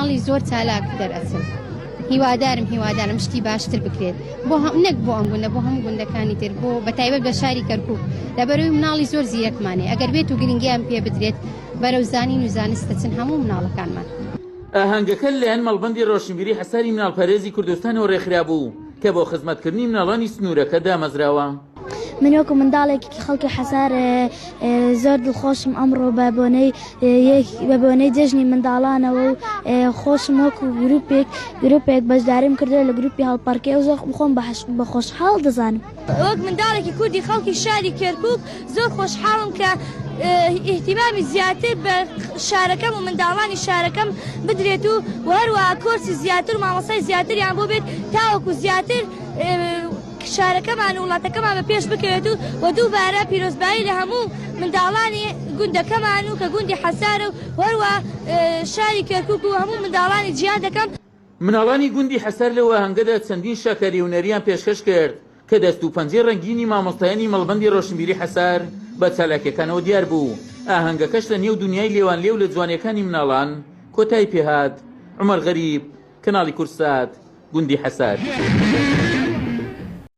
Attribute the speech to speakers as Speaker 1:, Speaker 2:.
Speaker 1: مناڵی زۆر چالاک دەرئەچن هیوادارم هیوادارم شتی باشتر بکرێت بۆ نەک بۆ ئەم گوندە بۆ هەموو گوندەکانی تر بۆ بەتایبەت بە شاری کەرکک لەبەرەوەی مناڵی زۆر زیرەکمانێ ئەگەر بێت و گرنگیان پێ بدرێت بەرەو زانین و زانست دەچن هەموو مناڵەکانمان.
Speaker 2: ئاهەنگەکە لەلایەن مەڵبەندی ڕۆشنبیری حەساری مناڵپارێزی کوردستانەوە ڕێکخرابوو کە بۆ خزمەتکردنی مناڵانی سنوورەکە دامەزراوە.
Speaker 3: من وەکو منداڵێکی خەڵکی حەسار زۆر دڵخۆشم ئەمڕۆ بە بۆنەی بە بۆنەی جەژنی منداڵانەوە و خۆشم وەکو گروپێک گروپێک بەشداریم کردووە لە گروپی هەڵپەڕکێ و زۆر خۆم بە خۆشحاڵ دەزانم.
Speaker 4: وەک منداڵێکی کوردی خەڵکی شاری کەرکوک زۆر خۆشحاڵم کە ئیهتیمامی زیاتر بە شارەکەم و منداڵانی شارەکەم بدرێت و هەروەها کۆرسی زیاتر و مامۆستای زیاتریان بۆ بێت تاوەکو زیاتر شارەکەمان و وڵاتەکەمان بە پێش بکەوێت و و دووبارە پیرۆزبایی لە هەموو منداڵانی گوندەکەمان و کە گوندی حەسارە و هەروە شاری کەرکوک و هەموو منداڵانی جیهان دەکەم.
Speaker 2: مناڵانی گوندی حەسار لەو ئاهەنگەدا چەندین شاکاری هونەرییان پێشکەش کرد کە دەست و پەنجەی ڕەنگینی مامۆستایانی مەڵبەندی ڕۆشنبیری حەسار بە چالاکیەکانەوە دیار بوو، ئاهەنگەکەش لە نێو دونیای لێوانلێو لە جوانیەکانی مناڵان کۆتایی پێهات. عومەر غەریب، کەناڵی کوردسات، گوندی حەسار.